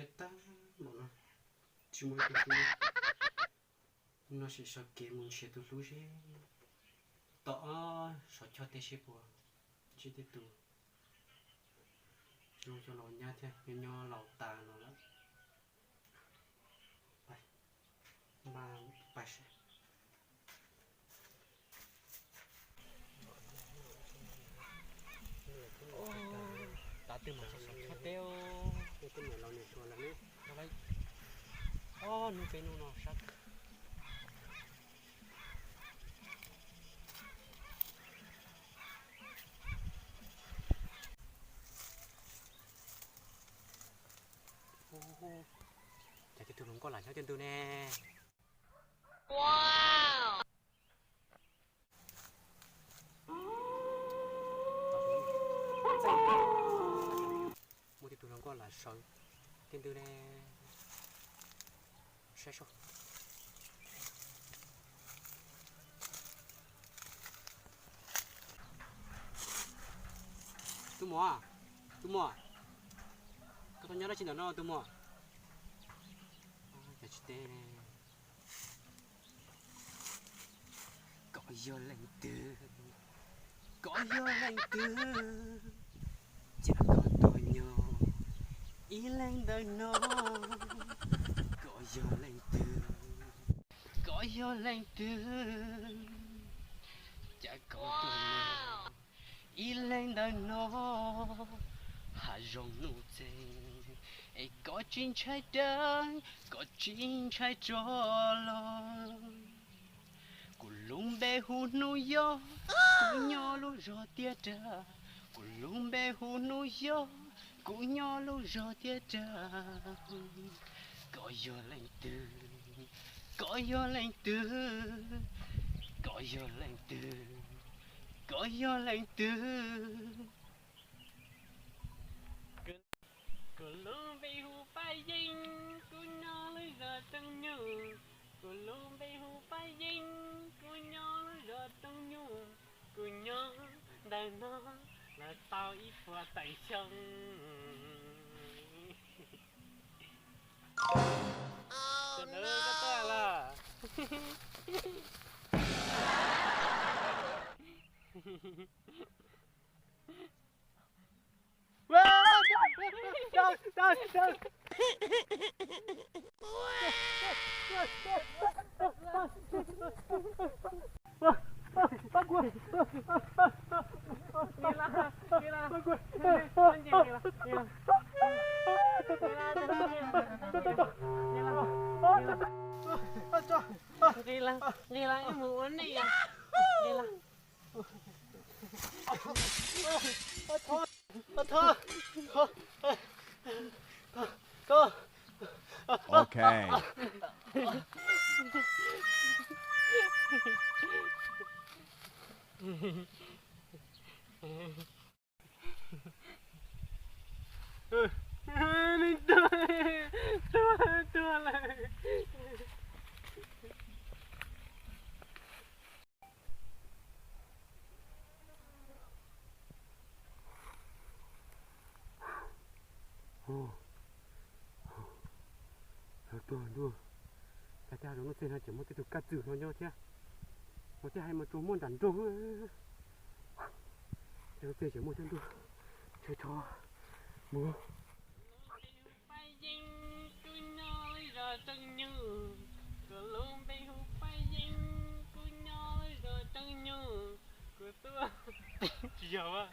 Tag npaum no tsis muaj ib tug hlub, no sim sawv kev mus nrhiav tus hlub seb tom ob saum choj teb seb puas ntsib tej tus zoo coj los nyab thiab, nyob nyob laus tas los lawm. Pais, pais seb. Tav twg mas txog saum choj teb. Ob hnub peb hnub no sab. Cas tej tug hluas nkauj lam nyob tej ntug ne. Muaj tej tug hluas nkauj lam sawv tej ntug ne. Saib seb. Tus muam, tus muam, koj tuaj nyob dab tsi ntawm no tus muam? Cas tsis teb ne. Koj yog leej twg? Koj yog leej twg? Cas koj tuaj nyob ib leeg ntawm no? Koj yog leej twg? Koj yog leej twg? Cas koj tuaj nyob ib leeg ntawm no? Hav zoov nuj txeeg es koj tsis ntshai dab, koj tsis ntshai tsov los? Kuv lub npe hu Hnub Yob, kuv nyob lub zos Tiaj Raj. Kuv lub npe hu Hnub Yob, kuv nyob lub zos Tiaj Raj. Koj yog leej twg? Koj yog leej twg? Koj yog leej twg? Koj yog leej twg? Kuv lub npe hu Paj Yeeb, kuv nyob lub zos Tooj Nyuj. Kuv lub npe hu Paj Yeeb, kuv nyob lub zos Tooj Nyuj. Kuv nyob ntawm no los tau ib puas tawm xyoo. Koj tuaj lawm. Nqis los, nqis los, wb mus ua neej os. Nqis los. Ok. Tuag, tuag lawm. Lawv tuag ntuj. Cas tej hav zoov nuj txeeg no tseem muaj tej tug kaj txwm no nyob thiab. Mas tej hais mas tsuas muaj nram nroog. Tej nuj txeeg tseem muaj thiab ntuj. Tsheb rho mus. Paj Yeeb, kuv nyob lub zos Tooj Nyuj. Kuv lub npe hu Paj Yeeb, kuv nyob lub zos Tooj Nyuj. Kuv tuaj, tsis yog a.